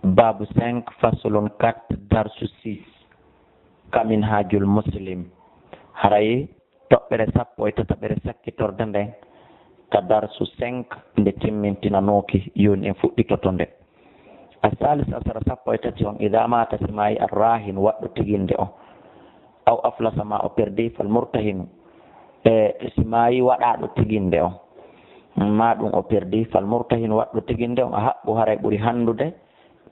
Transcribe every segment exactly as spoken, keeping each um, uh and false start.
Baabu cinq, faslun quatre, darsu six, ka Minhajul Muslim. Haray toɓɓere sappo e tataɓere sakkitorde nden, ka darsu cinq nde timmintinanooki, yoni en fuɗɗitoto nde. Asalis asara, sappo e tati on, ida maata, si maayi, arrahin, waɗɗo tiginde on, aw aflasa, ma o perdi, fal murtahinu, e si maayi waɗaaɗo tiginde on, ma ɗum o perdi, fal murtahinu, waɗɗo tiginde on, a haɓɓu, haray ɓuri hanndude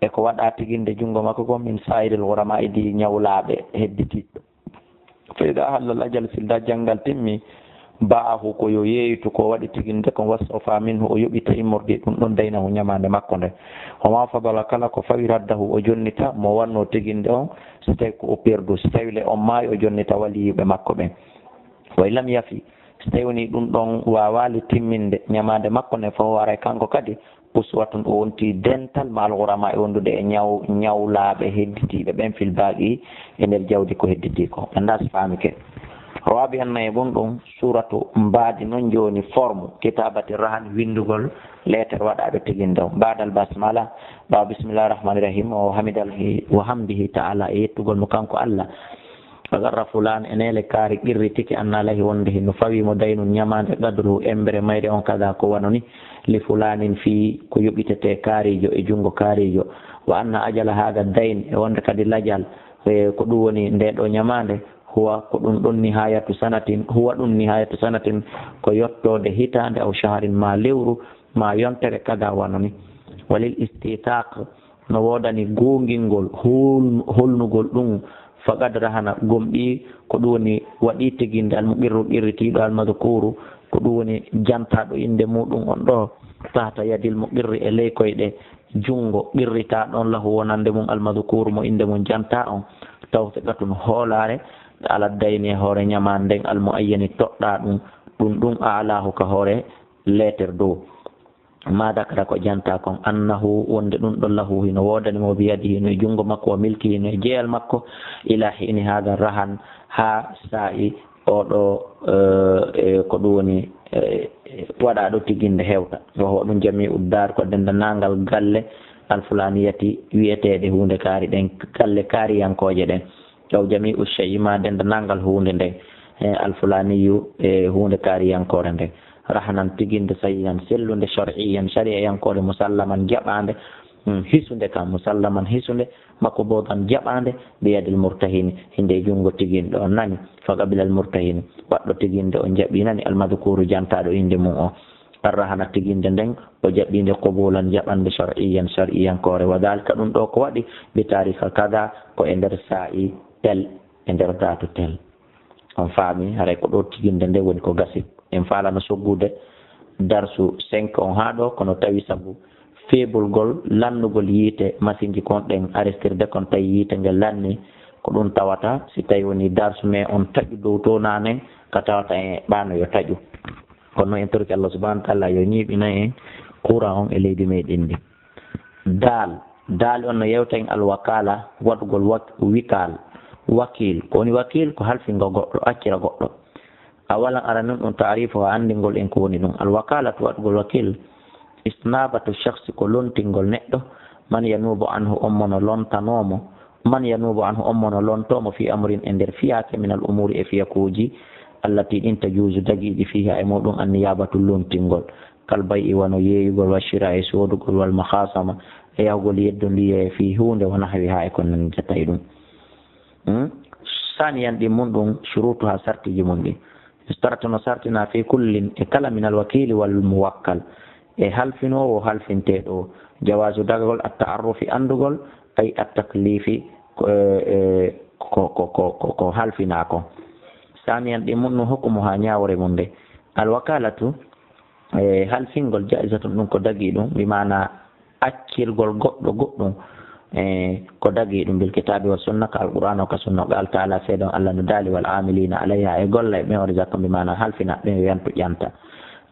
e ko waɗaa tiginde junngo makko kon, min saa'iril ghurama, idi ñawlaaɓe hedditiiɓe. Fa ida hallal ajal, si dajjal ngal timmi, ba'ahu, ko yo yeeytu ko waɗi tiginde kon, wastofa minhu, o yoɓita immorde ɗum ɗon, daynahu, ñamaande makko nde. Wa ma fadala, kala ko fawi, raddahu, o jonnita mo wannoo tiginde on, si tawi ko o perdu, si tawi le on maayi, o jonnita waliyuɓe makko ɓen. Wa in lam yafi, si tawi woni ɗum ɗon waawaali timminde ñamaande makko nden, fa huwa, haray kanko kadi, uswatun, o wonti dental, ma al ghurama, e wondude e ñaw-, ñawlaaɓe hedditiiɓe ɓen, fil baaqi, e nder jawdi ko hedditii kon. Anndaa si faamike. Rabi'an, nayi mun ɗum, suratu mbaadi non jooni forme, kitabati rahan, winndugol leeter waɗaaɗo tiginde on. Baadal basmala, ɓaawo bismillahi rahmani rahim, o hamidal hi-, wa hamdihi ta'ala, e yettugol mo kanko Allah. Agarra fulaan, e neele kaari qirritike, anna lahi, wonde hino fawii mo daynun, ñamaande, qadruhu, embere mayre on, kada, ko wano ni, li fulaanin, fii ko yoɓitetee kaariijo e junngo kaariijo. Wa anna ajala haada dayn, e wonde kadi lajal, e ko ɗum woni ndee ɗoo ñamaande, huwa, ko ɗum ɗon nihaayatu sanatin, huwa, ɗum nihaayatu sanatin, ko yottoode hitaande, aw shahrin, ma lewru, ma yontere, kada, wano ni. Walil istitaaq, no woodani goongingol, hol-, holnugol ɗum, faqad rahana, gomɗii, ko ɗum woni waɗii tiginde, al muqirru, qirritiiɗo, al madkuuru, ko ɗum woni jantaaɗo innde muuɗum on ɗoo, tahta yadil muqirri, e ley koyɗe junngo qirritaaɗo on, lahu, wonande mum, al madkuuru, mo innde mum jantaa on, tawsiqatun, hoolaare, ala dayni, e hoore ñamaande nden, al muayyani, toɗɗaa ɗum, ɗum ɗum, a'laahu, ka hoore leeter dow. Ma dakara, ko jantaa kon, annahu, wonde ɗum ɗon, lahu, hino woodani mo, biyadihi, hino e junngo makko, wa milkihi, hino e jeyal makko, ila hiini haada rahan, haa saa'i oo ɗoo, eh, eh, ko ɗum woni, eh, eh, waɗaaɗo tiginde hewta. Wa huwa, ɗum, jami'u daar, ko denndaangal galle, al fulaniyati, wi'eteeɗe huunde kaari ɗen, galle kaariyankooje ɗen. Aw jami'u shay'i, ma denndaangal huunde nden, eh, al fulaniyu, e huunde kaariyankoore nden. Rahnan, tiginde, sahihan, sellunde, shar'iyyan, shari'iyankoore, musallaman, jaɓaande, mm, hisunde kam, musallaman, hisunde, maqbudan, jaɓaande, biyadil murtahini, hinde e junngo tiginde on, nani, fa qabilal murtahini, waɗɗo tiginde on jaɓi, nani, al madkuuru, jantaaɗo innde mum on. Arrahana, tiginde nden, o jaɓi nde, qubulan, jaɓande, shar'iyyan, shar'iyankoore. Wa dhalika, ɗum ɗoo ko waɗi, bi taarika kada, ko e nder saa'i tel, e nder daatu tel. On faami, haray ko ɗoo tiginde nde woni ko gasi. En faalano soggude darsu cinq on haa ɗoo, kono tawi sabu feebolgol lannugol yiite masinji kon ɗen aristirde kon, tawi yiite nge lanni, ko ɗum tawata. Si tawi woni darsu men on taƴu dow to nanen, ka tawata en eɓɓaano yo taƴu. Kono en torki Allah subhanahu wa ta'ala yo ñiiɓinan en courant on e leydi meɗen ndi. Daal, daal on no yewta en alwakala, waɗugol wak-, wikal, wakil. Ko woni wakil? Ko halfingo goɗɗo, accira goɗɗo. Awalan, aranun ɗum taarifu, haa anndingol en ko woni ɗum. Alwakalatu, waɗugol wakil, isnabatu shakhsi, ko lontingol neɗɗo, man yanubu anhu, on mo no lontanoo mo, man yanubu anhu, on mo no lontoo mo, fi amrin, e nder fiyaake, minal umuri, e fiyakuuji, allati, ɗin, tajuuzu, dagiiɗi, fiiha, e muɗum, anniyabatu, lontingol, kal bay'i, wano yeeyugol, wa shira, e soodugol, wal mukhasama, e yahugol yeddondiye fii huunde, wa nahwiha, e ko nanndata e ɗum. Hmm? Saniyan, ɗin mun ɗum, shurutuha, sartiji mun ɗin. Istarata, no sartina, fi kullin, e kala, minal wakili wal muwakkal, e halfinoowo, halfinteeɗo, jawaazu, dagagol, at ta'arrufi, anndugol, ay at taklifi, ko, e, e, ko, ko, ko, ko, ko halfinaa kon. Saniyan, ɗin mun ɗum, hukmuha, ñaawore mun nde. Al wakalatu, e, halfingol, jaizatun, ɗum ko dagii ɗum, bi maana accirgol goɗɗo goɗɗum, e, ko dagii ɗum, bil kitaabi wa sunna, ka Alqur'aana o, ka sunna o. Qaala ta'aala, seedon Allah no daali, wal aamiliina alayha, e golla e ɓen, o rizaqan, bi maana halfina ɓen, yo yantu ƴanta.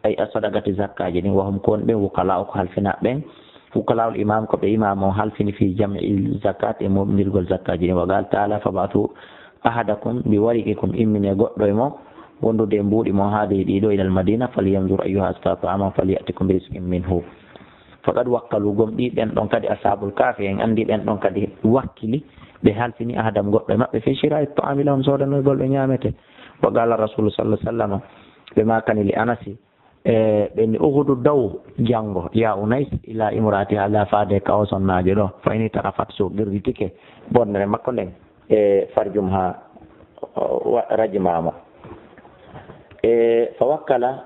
Ay as-sadaqati, zakkaaji ɗin, wa hum, ko woni ɓen, wukalaa'u, ko halfina ɓen, wukalaa'ul imaam, ko ɓe imaam on halfini, fi jam'i zakaat, e moɓindirgol zakkaaji ɗin. Wa qaala ta'aala, fab'athu ahadakum bi wariqikum, immine goɗɗo e mon wondude e mbuuɗi mon, haadihi, ɗiɗo, ilal madiina, falyanzur ayyuha azka ta'aman, falya'tikum bi rizqin minhu. Faqad wakkalu, gom ɗi ɓen ɗon kadi, ashabul kahfi en anndi ɓen ɗon kadi wakkili, ɓe halfini ahadam goɗɗo e maɓɓe, fi shira'i ta'ami lahum, soodanoygol ɓe ñaamete. Wa qala rasulu sallallahu alaihi wasallam, ɓe makani li Anasi, e ɓe ni, "Uhudu, daw janngo, ya Unais, ila imraati hada, faade ka o sonnaajo ɗo, fa ini tarafat, so qirritike ɓornere makko nden, e farjum ha, o, wa-, rajmamo." E fa wakkala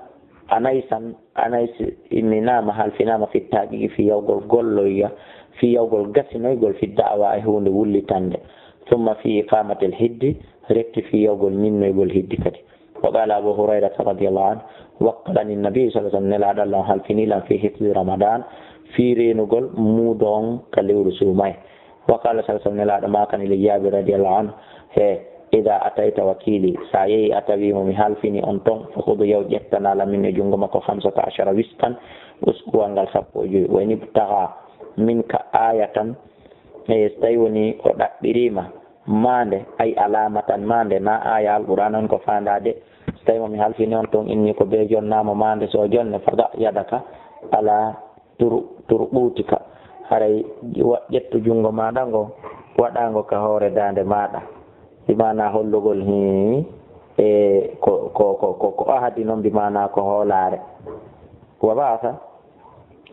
Anaisan, Anais imminama, halfinama, fi taqiqi, fi yawgol golloya, fi yawgol gasinoygol, fi da'awa, e hunde wullitande, thumma fi iqamatil hiddi, refti fi yawgol ñinnoygol hiddi kadi. Wa qala Abu Hurairata radiyallahu anhu, wakkalani Nabi sallallahu alaihi wasallam, Nelaɗo Allah on halfini lan, fi hifzi Ramadan, fi renugol muudo on ka lewru suumaye. Wa qala sallallahu alaihi wasallam, Nelaɗo makani li Jabir radiyallahu anhu, he, idha ataita wakili, sa yehi a tawi mo mi halfini on ton, fa khudh, yaw ƴettana lan min e jungo makko, khamsata ashara wisqan, uskuwal ngal sappo e joyi. Wa in ibtagha minka ayatan, e so tawi woni o ɗaɓɓirima mande, ay alamatan mande, na aya Alqur'an on ko fandade. So tawi mo mi halfini on ton inni ko be jonnamo mande, so jonne, fada yadaka ala tur-, turɓutika. Haray wa-, ƴettu jungo maɗa ngo, waɗa ngo ka hoore dande maɗa. Bi maana hollugol hi, e ko, ko, ko, ko, ko ahadi non, bi maana ko hoolare. Wa ba'atha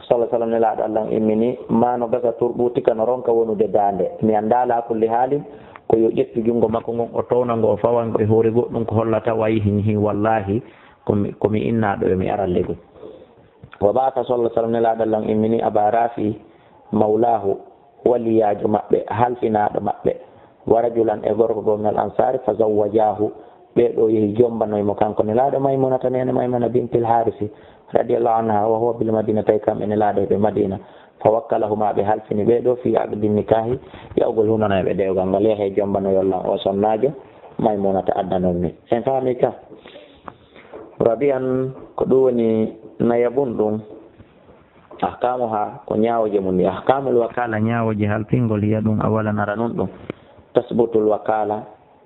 sallallahu alaihi wasallam, Nelaɗo Allah on immini, ma no gasa turɓutika no ronka wonude dande. Mi annda, ala kulli halin, ko yo ƴettu jungo makko ngon, o towna ngo, o fawa ngo e hoore goɗɗum, ko hollata wayi hin, hin, wallahi, ko mi, ko mi innaɗo, yo mi aran legol. Wa ba'atha sallallahu alaihi wasallam, Nelaɗo Allah on immini, Aba Rafi maulahu, waliyaajo maɓɓe, halfinaaɗo maɓɓe. Wa rajulan, e gorko goo, minal ansaari, fa zawwajaahu, ɓee ɗoo yehi jombanoy mo kanko Nelaaɗo. Maymunata, neene Maymuna bintil Haarisi, radiyallahu anha, wa huwa bil Madina, tawi kamɓe Nelaaɗo ɓe Madina. Fa wakkalahuma, ɓe halfini ɓee ɗoo, fi aqdi nikaahi, yaɓugol hunanayɓe dewgal ngal, yahe jombanoyol lan oo sonnaajo Maymunata addanon mi. En faami ka? Rabi'an, ko ɗum woni nayaɓun ɗum. Ahkaamuha, ko ñaawooje mum ɗi. Ahkaamul wakaala, ñaawooje halfingol, hiya ɗum, awalan, aranun ɗum, tasbutul wakaala,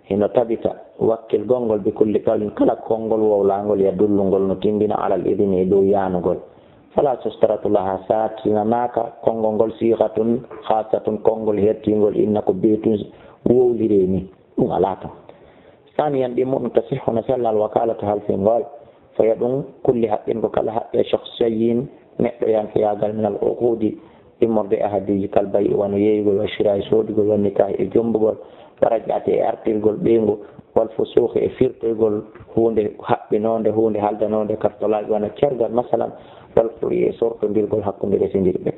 hino tabita wakkilgol ngol, bi kulli qawlin, kala konngol wowlangol, ya dullungol no tinndina, alal idini, e dow yaanugol. Fala tustaratu laha, saatinanaaka konngol ngol, sigatun khasatun, konngol hertingol, inna ko bee tun wowliree ni. Ɗum alaa ton. Saniyan, ɗi muɗum, tasihhu, no sella, al wakaalatu, halfingol, faya ɗum kulli haqqin, ko kala haqqe, shakhsiyyin, neɗɗoyankeyaagal, minal uquudi, immorde e ahadiji, kal bay'i, wano yeeyugol, wa shiraa'i, soodugol, wa nikaahi, e jombugol, wa raj'ati, e artirgol ɓeyngu, wal fusuuqi, e firtoygol huunde haɓɓinoonde, huunde haldanoonde, kat talaaqi, wano cergal, masalan, wal khulu'i, e sortondirgol hakkunde resindirɓe.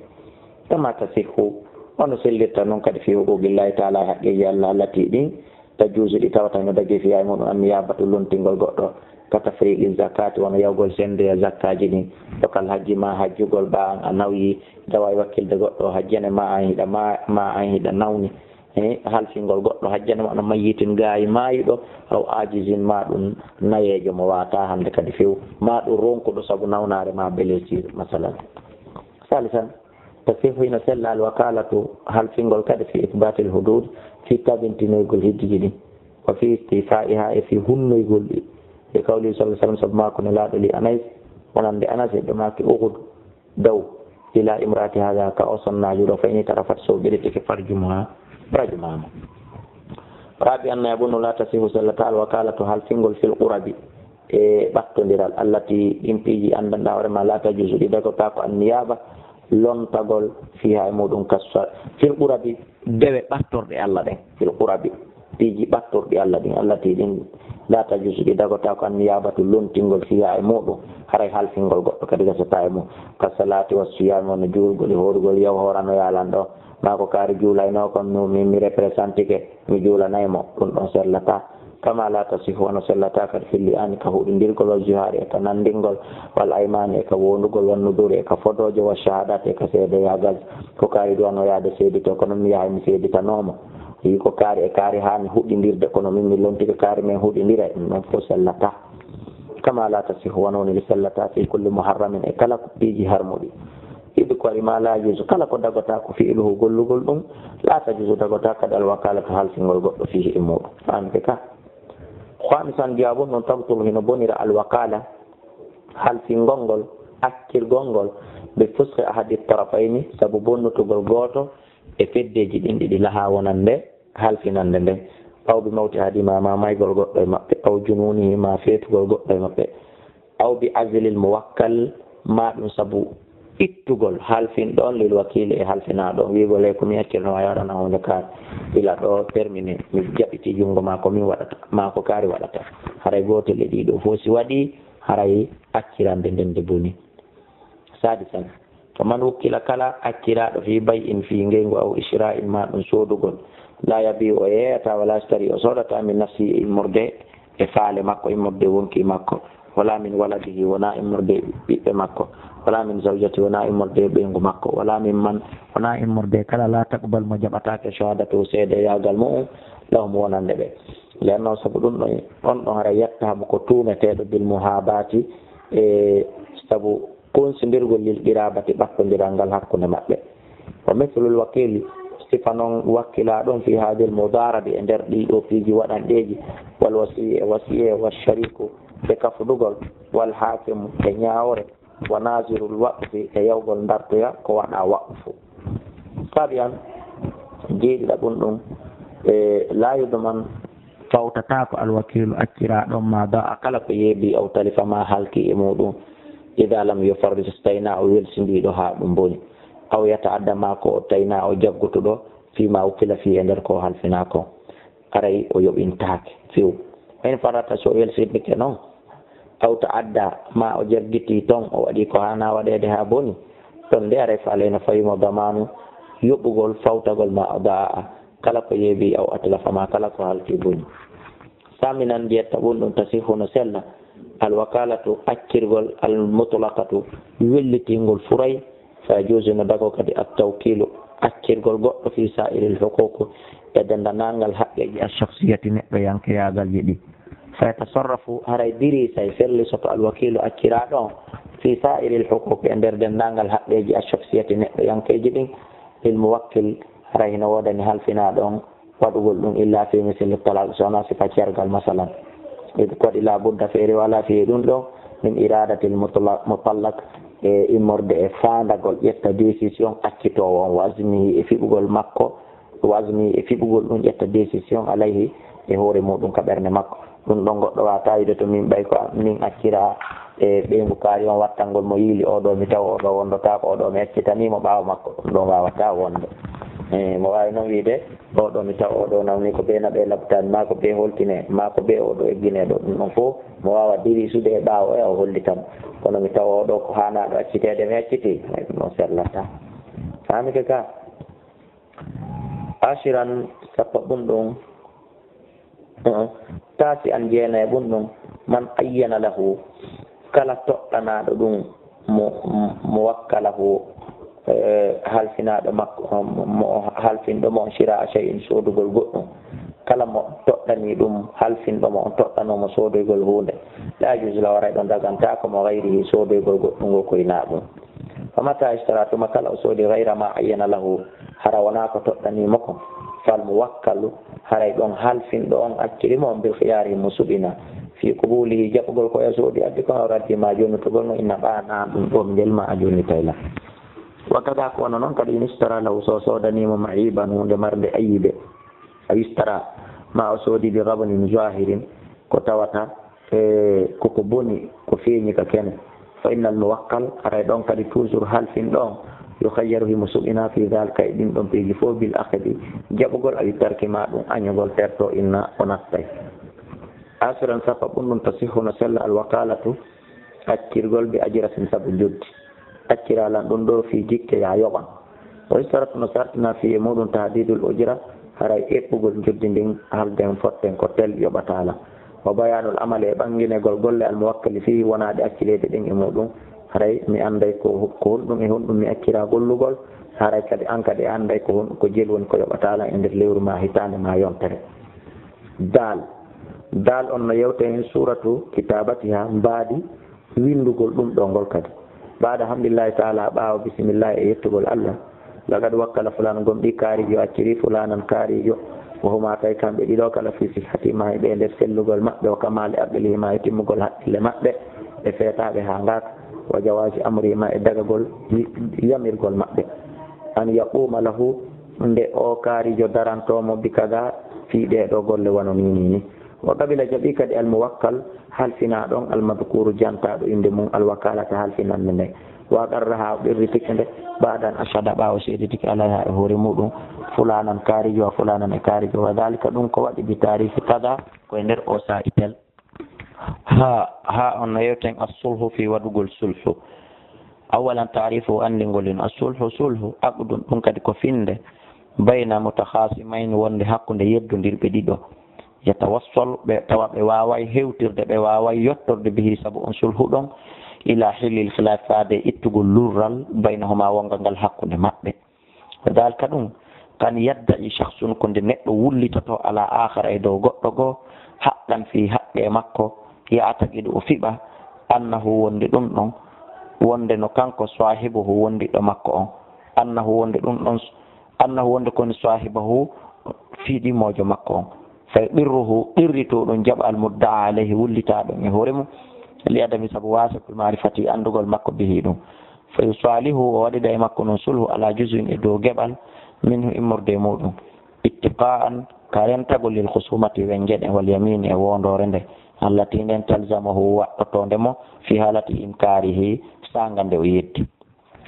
Kama tasihhu, wano sellirta non kadi, fi huquuqillahi ta'ala, e haqqeeji Allah, allati, ɗin, tajuuzu, ɗi tawata hino dagii, fiha, e muɗum, an niyaabatu, lontingol goɗɗo, ka tafriiqi zakaati, wano yawgol senndoya zakkaaji ɗin, wa kal hajji, ma hajjugol, ɓaa an a nawyi, aɗa waawi wakkilde goɗɗo hajjane, ma an hiɗa, ma, ma an hiɗa nawni, e halfingol goɗɗo hajjane, wano mayyitin, gaayi maayuɗo, aw aajizin, ma ɗum nayeejo mo waawataa hannde kadi few, ma ɗum ronkuɗo sabu nawnaare ma blessure, masalan. Salisan, tasihhu, hino sella, al wakaalatu, halfingol kadi, fi isbaatil huduud, fi tabintinoygol hiddiji ɗin, wa fi istifaa'iha, e fi hunnoygol ɗi. Bi qawli sallallahu alaihi wasallam, sabu maako Nelaaɗo, li Anas, wonande Anas, e ɓe maaki, ughud, daw, ila imraati haada, ka o sonnaajo ɗo, fa in itarafat, so ɓeritike, farjumuha, farjuma mo. Rabi'an, nayaɓun, la tasihhu, sellataa, al wakaalatu, halfingol, fil qurabi, e ɓattondiral, allati, ɗin piiji anndanɗaa hoore ma, la tajuuzu, ɗi dagotaako, an niyaaba, lontagol, fiha, e muɗum, ka sa-, fil qurabi, dewe ɓattorɗe Allah ɗen, fil qurabi, piiji ɓattorɗi Allah ɗin, allati, ɗin, la tajuuzu, ɗi dagotaako, an niyaabatu, lontingol, fiha, e muɗum, haray halfingol goɗɗo kadi gasataa e mum, ka salaati wa siyaami, wano juulgol e hoorugol, yaw hooranoyaa lan ɗo, maa ko kaari juulaynoo kon, no mi, mi representike, mi juulanay mo, ɗum ɗon sellataa. Kama la tasihhu, wano sellataa kadi, fil li'aani, ka huɗindirgol, wal jihaari, e ka nanndingol, wal aymaani, e ka wondugol, wan nuduuri, e ka fodooje, wa shahaadaati, e ka seedeyaagal. Ko kaari duwano yaade seedito, kono mi yahay mi seeditanoo mo. Yi ko kaari e kaari haani huɗindirde, kono min mi lontike kaari men huɗindira, ɗum ɗon fof sellataa. Kama la tasihhu, wano ni ndi sellataa, fi kulli muharramin, e kala ko piiji harmuɗi. Iɗi ko waɗi ma la yajuuzu, kala ko dagotaako, fi'luhu, gollugol ɗum, la tajuuzu, dagotaako kadi, al wakaalatu, halfingol goɗɗo, fiihi, e muɗum. Faamike ka? Khamisan, jawaabun ɗum, tabtulu, hino bonira, al wakaala, halfingol ngol, accirgol ngol, Bi fuskhi ahadi tarafayni, sabu bonnutugol gooto e feddeeji ɗin ɗiɗi, laha wonande halfinande nden, aw bi mawti ahadihima, ma maygol goɗɗo e maɓɓe, aw jununihi, ma feetugol goɗɗo e maɓɓe, aw bi azlil muwakkal, ma ɗum sabu ittugol halfinɗo on lil wakili e halfinaaɗo on, wi'ugol e ko mi accirno a yaɗana hunde kaari, ila ɗo termine, mi jaɓiti junngo ma ko min waɗata, ma ko kaari waɗata. Haray gootel e ɗii ɗoo fof si waɗii, haray accirande nden nde boni. Sadisan, to man wukkila kala acciraaɗo fii bay'in fii ngeyngu aw ishra'in ma ɗum soodugol, la yabi'u o yeeyata wala yashtari o soodata min nafsihi e immorde e faale makko, immorde wonki makko, wala min waladihi wona immorde ɓiɓɓe makko, wala min zawjati wona immorde ɓeyngu makko, wala min man wona immorde kala la taqbal mo jaɓataake shahadatu seedeyaagal mu'um lahum wonande ɓe. Li'annahu sabu ɗum ɗon, on ɗon hara yattahamu ko tuumeteeɗo bil muhabati e sabu kunsindirgol lil qirabati ɓattondiral ngal hakkunde maɓɓe. Wa mithlul wakili, sifa non wakkilaaɗo on fi hadil mudarabi e nder ɗii ɗoo piiji waɗanɗeeji, wal wasiyi e wasiye, wa shariku e kafudugol, wal hakimu e ñaawore, wa nazirul waqfi e yawgol ndartoya ko waɗa waqfu. Sabi'an, jeeɗiɗa ɗum ɗum, e la yudman, fawtataako alwakiilu acciraaɗo on ma da'a kala ko yeebii aw talifa ma halki e muuɗum, ida lam yufarrit so tawii na o welsindiiɗo haa ɗum boni, aw yata'adda ma ko o tawii na o jaggutuɗo fii ma wukkila fii e nder ko o halfinaa kon, haray o yoɓintaake few. Wa in farrata so o welsindike non, aw ta'adda ma o jaggitii ton o waɗii ko haanaa waɗeede haa boni, ɗon de haray fa alayna fawii mo damaanu yoɓugol fawtagol ma da'a kala ko yeebii aw atlafa ma kala ko halki boni. Saminan, jeeɗiɗa ɗum ɗum, tasihhu no sella, alwakalatu accirgol, almutlaqatu wellitingol furay, fa yajuuzu no dago kadi attawkiilu accirgol goɗɗo fi sa'iril huquuqi e denndanangal haqqeeji ashakhsiyati neɗɗoyankeyaagalji ɗi. Fa yatasarrafu haray dirisay fellisoto alwakiilu acciraaɗo on fi sa'iril huquuqi e nder denndangal haqqeeji ashakhsiyati neɗɗoyankeeji ɗin lil muwakkil haray hino woodani halfinaaɗo on waɗugol ɗum illa fi misli talaq, so wonaa sifa cergal, masalan. Id ko waɗi la budda feere wala fi ɗum ɗo, min iradatil mutla-, mutallaq, e immorde e faandagol ƴetta décision accitoowo on, wa azmihi e fiɓugol makko, wa azmihi e fiɓugol ɗum ƴetta décision alayhi e hoore muɗum ka ɓernde makko. Ɗum ɗon goɗɗo waawataa wiide to min ɓay ko min accira e ɓeyngu kaari on wattangol mo yiili oo ɗoo mi tawa oo ɗoo wondotaako, oo ɗoo mi accitanii mo ɓaawo makko. Ɗum ɗon waawataa wonde. E, mo waawi noon wiide, oo ɗoo mi tawa oo ɗoo nawni ko bee naɓe labtaani, maa ko bee holtine, maa ko bee oo ɗoo eggineeɗo. Ɗum ɗon fof mo waawa dirisude e ɓaawo e o hollita mo. Kono mi tawa oo ɗoo ko haanaaɗo acciteede, mi accitii. Hay ɗum ɗon sellataa. Faamike ka? Ashiran, sappo ɓum ɗum. Taasi an jeenayi ɓum ɗum, man ayyana lahu, kala toɗɗanaaɗo ɗum mo, mo wakkalahu, eh, halfinaaɗo makko, mo, mo halfinɗo mo shira'a shay'in soodugol goɗɗum. Kala mo toɗɗanii ɗum halfinɗo mo on toɗɗanoo mo soodoygol huunde. La yajuuzu lahu, haray ɗon dagantaako mo gayrihi soodoygol goɗɗum ngo koynaa ɗum. Fa mata ishtara, tuma kala o soodi gayra ma ayyana lahu, hara wonaa ko toɗɗanii mo kon, fal muwakkalu, haray ɗon halfinɗo on acciri mo on bil khiyaari mo suɓina, fi qubulihi jaɓugol ko e soodi addi kon, aw raddi ma jonnitugol mo, inna ɓaana ɗum ɗo mi ngel ma a jonnitay la. Wa kada ko wano non kadi in ishtara lahu so soodanii mo ma'iban huunde marnde ayibe, a ishtara ma o soodi bi gabnin zahirin ko tawata e koko boni, ko feeñi ka kene. Fa innal muwakkal, haray ɗon kadi toujours halfinɗo on, yukhayyaru himo suɓinaa fi dhalika e ɗin ɗon piiji fof bil akhdi, jaɓugol awi tarki ma ɗum añugol terto inna o nattay. Ashiran sappo ɓum ɗum tasihhu no sella al wakalatu, accirgol bi ajratin sabu njoddi. Accira lan ɗum ɗo fii jikke ya yoɓan. Wa yushtaratu no sartina fii e muɗum tahdidul ujra, haray eɓɓugol njoddi ndin halden fotten ko tel yoɓata lan. Wa bayanul amali e ɓanginegol golle al muwakkali fii wonaɗe accireede ɗin e muɗum. Haray mi anday ko, ko honɗum e honɗum mi accira gollugol. Haray kadi an kadi anday ko honɗum ko jel woni ko yoɓata lan e nder lewru ma hitaande ma yontere. Dal. Dal on no yewte hen suratu kitabatiha mbaadi winndugol ɗum ɗo ngol kadi. Baada hamdillahi taala, ɓaawo bisimillahi e yettugol Allah. Laqad wakkala fulaan, gomɗii kaarijo acciri fulaanan kaarijo. Wa huma tawi kamɓe ɗiɗo kala fi sihhati ma e ɓe nder sellugol maɓɓe, wa kamaali aqlihi ma e timmugol haqqille maɓɓe. Ɓe feetaaɓe haa ngaaka. Wa jawaazi amri ma e dagagol yamirgol maɓɓe. An yaquuma lahu, nde o kaarijo darantoo mo bi kada fii ɗee ɗoo golle wano nii nii nii. Wa qabila jaɓi kadi al muwakkal halfinaa ɗon al madkuuru jantaaɗo innde mum al wakaalata halfinannde nden. Wa aqarraha o qirritike nde ba'da an ashhada ɓaawo seeditike alayha e hoore muɗum fulaanan kaarijo wa fulaanan e kaarijo wa daalika ɗum ko waɗi bi taarifi kada ko e nder o saa'i tel. Ha ha on no yewten as sulhu fii waɗugol sulhu. Awalan taarifu anndingol in as sulhu sulhu aqdun ɗum kadi ko finnde bayna mutakhasimayni wonde hakkunde yeddondirɓe ɗiɗo. Yatawassal ɓe tawa ɓe waaway hewtirde ɓe waaway yottorde bihi sabu on sulhu ɗon ila hillil khilaf faade ittugol lurral baynahuma wongal ngal hakkunde maɓɓe. Daalika ɗum kan yadda i shakhsun ko nde neɗɗo wullitoto ala akhara e dow goɗɗo goo haqqan fii haqqe makko ya'taqidu o fiɓa annahu wonde ɗum ɗon wonde no kanko saahibuhu wondiɗɗo makko on annahu wonde ɗum ɗon annahu wonde koni saahibahu fiɗimoojo makko on. Fa yuqirruhu qirrito ɗum jaɓa al mudda'a alayhi wullitaaɗo e hoore mum li adami sabu waasagol maarifati anndugol makko bihi ɗum. Fa yusalihu o waɗida e makko non sulhu ala juz'in e dow geɓal minhu immorde e muɗum ittiqa'an ka rentagol lil khusumati wennje ɗen wal yamini e wondoore nde allati nden talzamuhu waɗɗotonde mo fi halati inkarihi sanga nde o yeddi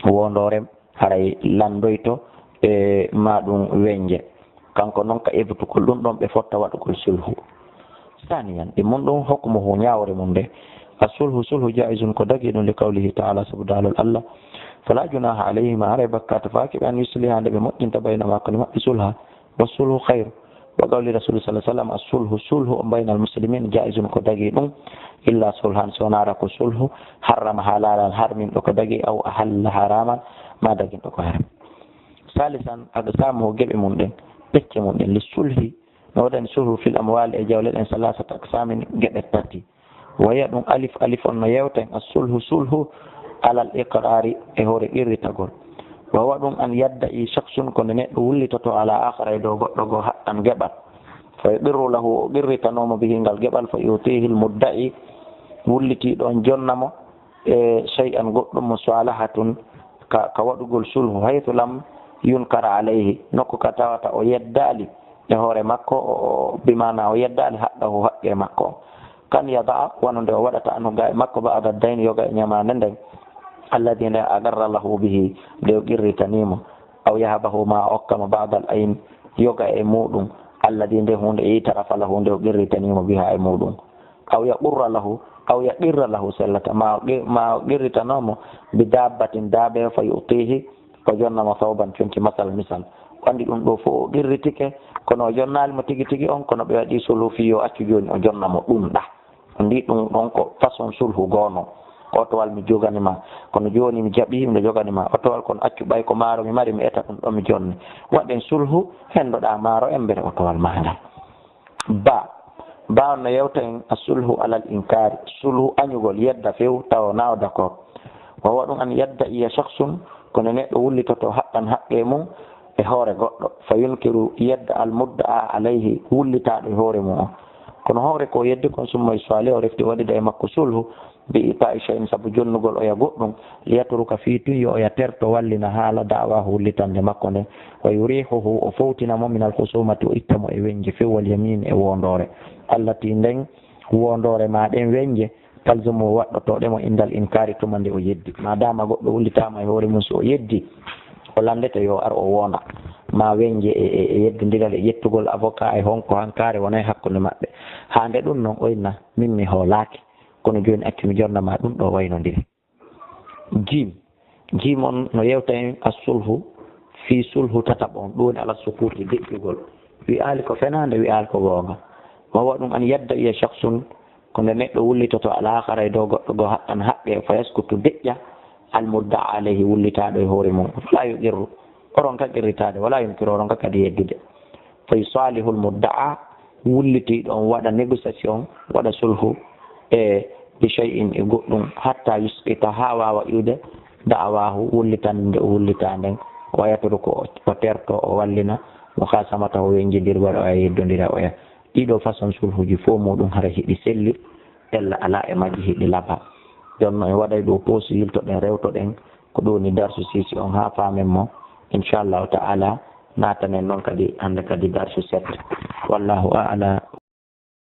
wondoore haray landoyto e maɗum wennje. Kanko non ka ebtugol ɗum ɗon ɓe fotta waɗugol sulhu. Saniyan ɗi mun ɗum hokmuhu ñaawre mum nde a sulhu sulhu jaizun ko dagi ɗum li qawlihi taala sabu daalol allah. Fala junaha alayhima haray bakkaatu faaki ɓe an yusliha nde ɓe moƴƴinta bayna makko ni maɓɓe sulha. Wa sulhu khayr. Wa qawli rasul sallallahu alaihi wasallam as sulhu sulhu on bayna al muslimin jaizun ko dagi ɗum illa sulhan so wonara ko sulhu harrama halalan harminɗo ko dagi aw ahalla haraman ma daginɗo ko haram. Salisan aqsamuhu geɓe mum ɗen pecce mum ɗen li sulhi. No waɗani sulhu fil amwali e jawle ɗen salasata aqsamin geɓe tati. Waya ɗum alif alif on no yewta en as sulhu sulhu alal iqrari e hoore qirritagol. Wawa ɗum an yadda i shakhsun ko nde neɗɗo wullitoto ala akhara e dow goɗɗo goo haqqan geɓal. Fa yuqirru lahu o qirritanomo bihi ngal geɓal fa yutihi al mudda'i wullitiɗo on jonna mo e shay'an goɗɗum mo salahatun ka, ka waɗugol sulhu haythu lam yunkara alayhi nokku ka tawata o yeddaali e hoore makko o bimana o yeddaali haqqahu haqqe makko on. Kan yada'a wano nde o waɗata anhu ga e makko ba'da dayni yoga e ñamaande nden alladi nde agarra lahu bihi nde o qirritanimo aw yahabahu ma o okkamo ba'da al ayn yoga e muɗum alladi nde hunde itarafa lahu nde o qirritanimo biha e muɗum. Aw yaqirra lahu aw yaqirra lahu sellata ma o qi- ma o qirritanomo bi dabbatin daabe fa yutihi o jonnamo sawban conci masal misal. O andi ɗum ɗo fof o qirritike kono o jonnaali mo tigi tigi on kono ɓe waɗi sulhu fii yo accu jooni o jonnamo ɗum ɗa. O ndi ɗum ɗon ko façon sulhu goono. Otowal mi jogani ma kono jooni mi jaɓi miɗo jogani ma otowal kono accu ɓay ko maaro mi mari mi eta ɗum ɗo mi jonni. Waɗen sulhu hendoɗa maaro embere otowal ma ngal. Ba ba on no yewta en a sulhu alal inkari sulhu añugol yedda few tawa na o d'accord. Wawa ɗum an yadda iya shakhsun kono neɗɗo wullitoto haqqan haqqe mum e hoore goɗɗo fa yunkiru yedda al mudda'a alayhi wullitaɗo e hoore mum on. Kono hoore ko yeddi kon summa isfali o refti waɗida e makko sulhu bi ita'i shay'in sabu jonnugol oya goɗɗum liyatruka fii tun yo oya terto wallina haala da'wahu wullitande makko nden. Wa yurihuhu o fowtina mo minal khusumati o itta mo e wenje few wal yamin e wondoore allati nden wondoore ma ɗen wenje talzumu waɗɗotoɗe mo indal inkari tuma nde o yeddi ma dama goɗɗo wullitama e hoore mum so o yeddi o landete yo ar o wona ma wenje e e- e yeddodiral e ƴettugol avocat e honko hankare wonay hakkunde maɓɓe. Ha nde ɗum non o inna min mi hoolaki kono joni accu mi jonnama ɗum ɗo waynodiri. Jim jim on no yewta en a sulhu fii sulhu tataɓo on ɗum woni ala sukuti deƴƴugol. Wi'aali ko fenande wi'aali ko goonga. Wawa ɗum an yadda iya shakhsun ko nde neɗɗo wullitoto al akhara e dow goɗɗo goo haqqan haqqe fa yaskutu deƴƴa al mudda'a alayhi wullitaɗo e hoore mum fala yuqirru oron ka qirritade wala yunkiru oron ka kadi yeddude. Fa yusalihul mudda'a wullitiɗo on waɗa négociation waɗa sulhu e bi shay'in e goɗɗum hatta yusqita ha wawa iwde da'awahu wullitande nde o wullita nden wa yatruku o terto o wallina mukhasamatahu wenjidirgol oya yeddodira oya. Ɗiɗo façon sulhuji fof muɗum hara hiɗi selli ella ala e majji hiɗi laba. Jooni noon en waɗay ɗo poosi, yiltoɗen, rewtoɗen ko ɗo woni darsu six on haa faamen mo. Inchallahu ta'ala, naatanen noon kadi hannde kadi darsu sept. Wallahu a'lam.